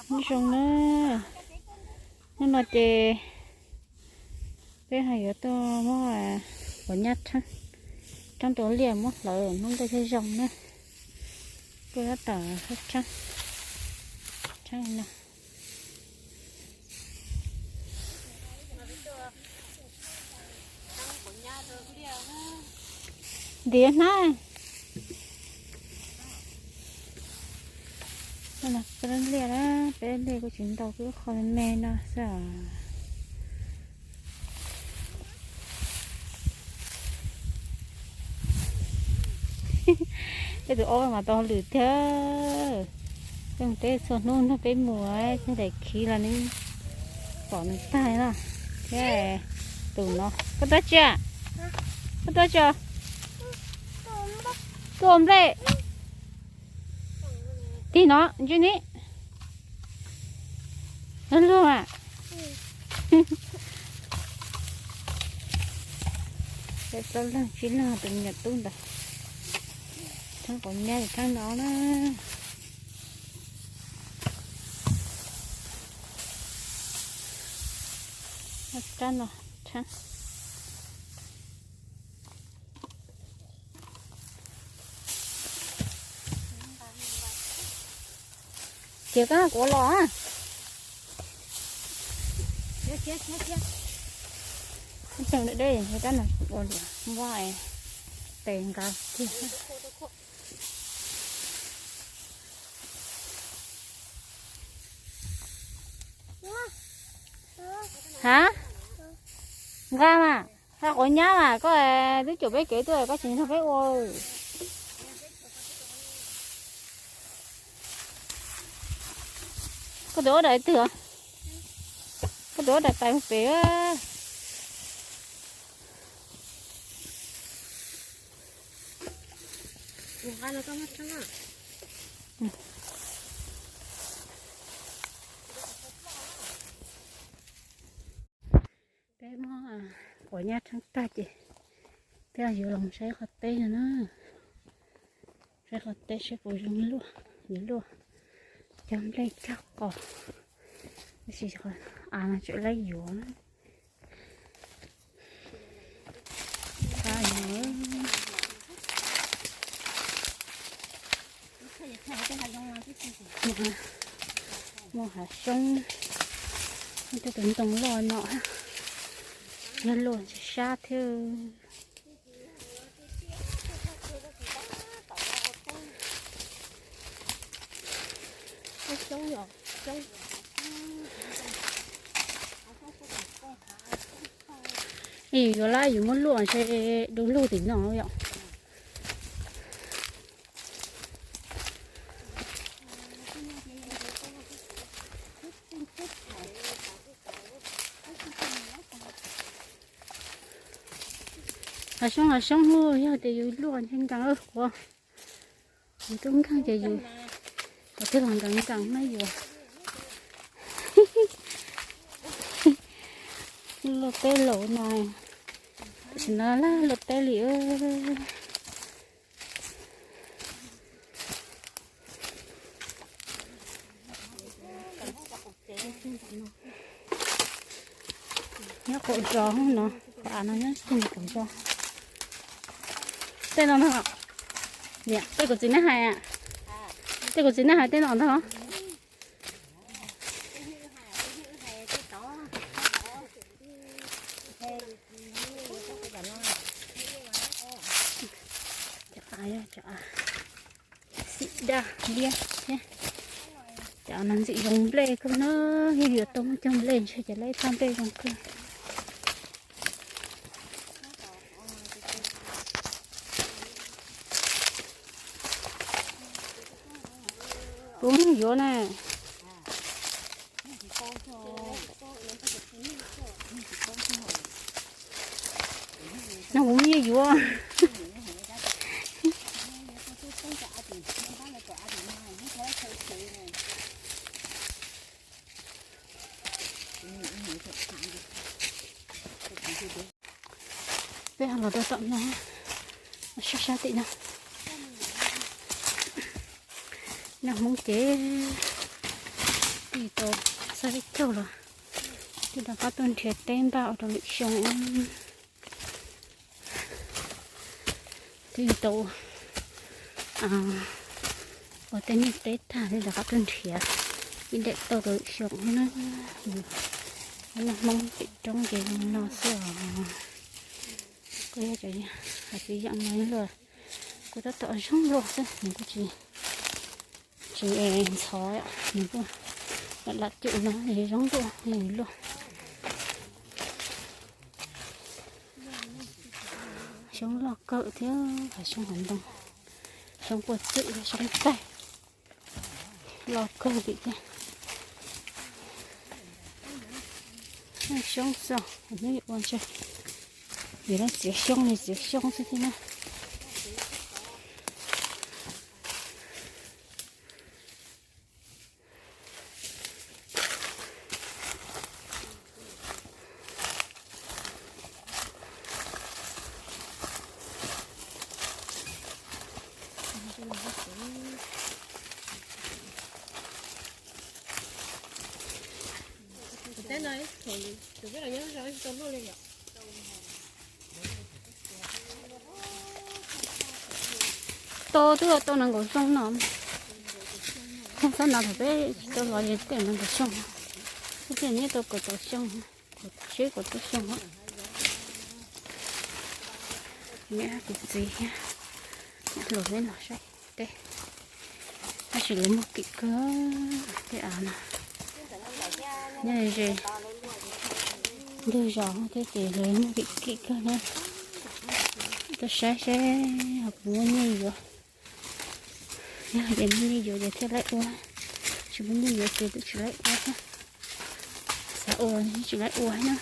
Nyob zoo na, hnub no ces peb ho yuav tuaj muab quav nyab rheeb, rheeb rau liaj muab hlawv hnub ntej thiaj zoo na. Kuj tab tom rheeb, rheeb no. Ntiav hnab. Peb liaj na, peb liaj kuj tsis ntau, kuj qho me me no xwb os. Peb tus ob mas tau lwm thiab. Peb mus teb txhua hnub no, peb mus thiab daim khiv los nws pom nws tag no. Thiab tus no, koj tuaj tsi? Koj tuaj tsi? Tuaj ua nplej. Tig no ntsib ni. Luag a. Peb plaub leeg tsib leeg tus me nyuam tub ntawd. Rheeb quav nyab, rheeb no na. Rab no rheeb. Ces koj kuv los. Tseem deb deb, rab no ua liam npoj tes nqa kiag. Ha? Nqa mas, nqa quav nyab mas, koj twb caum peb kev tuaj koj tsis nrog peb ua. Koj tus ob daim twg? Koj tus ob daim pais pem. Peb muab quav nyab rheeb tag ces peb yuav los saib qhov teb no na. Saib qhov teb saib puas zoo luaj, yuav luaj cog nplej cog qos, tab sis av no tseem laib yuav. Muaj hav xyoob, muaj tej tus ntoo loj no, yog luaj ntse sab thiab. Ib yus yuav laj yus muab luaj ntshe du lug tim no yom. Hav xyoob hav xyoob hnub yog tias yus luaj ntshe nkees quav. Yus tub nkeeg ces yus, qhov twg los nkees nkees na yus. Luaj teb laus no, tam sim no laj luaj teb li. Nyob qaum zos no, av no nyob qaum zos. Tej no ntag, niam, tej kuv txiv neb hais, tej kuv txiv neb hais tej no ntag. Xim daj liab thiab. Cov no ntxim zoo nplej kawg na, yog yuav tau muaj cog nplej ntshe cov laib tag nplej zoo kawg. Kuv yeej yuav na. No kuv yeej yuav. Peb los rau tom no, sab sab tim no. Noj Hmoob ces tau peb caug los twb rov qab tuaj nrhiav teb npaj ua rau lwm xyoo. Twb tau ua tej niag teb tag twb rov qab tuaj nrhiav ib daim tauj rau lwm xyoo na. Noj Hmoob pem roob ces zoo no xwb os. Kuj yog cov hais tias yam no luaj, kuj tab tom zoo luaj xwb, nws kuj tsis, tsis ntxhov, nws kuj lam lam cum no zoo luaj li luaj. Xyoob loj kawg thiab, xyoob hav ntoo, xyoob puag txwm, xyoob tag, loj kawg li thiab. Xyoob xwb, hnub yuav ua ntshe vim lawv txiav xyoob li txiav xyoob xwb thiab na. Tau twb tau nees nkaum xyoo no, txhob no thaum peb tsis tau los ces tej nees nkaum xyoo, tej nyob tau kaum tau xyoo, kaum tsib kaum rau xyoo. Niam kuv txiv thiab niam hluas peb los saib teb, tab sis lawv muaj kim kawg tej av no. Nyob ze ntug zos thiab ces lawv muaj kim kim kawg na. Tuaj saib seb ho puas muaj nyiaj yuav. Yog hais tias muaj nyiaj yuav ces thiaj laib ua, tsis muaj nyiaj yuav ces twb tsis laib ua thiab. Xav ua tsis laib ua thiab na.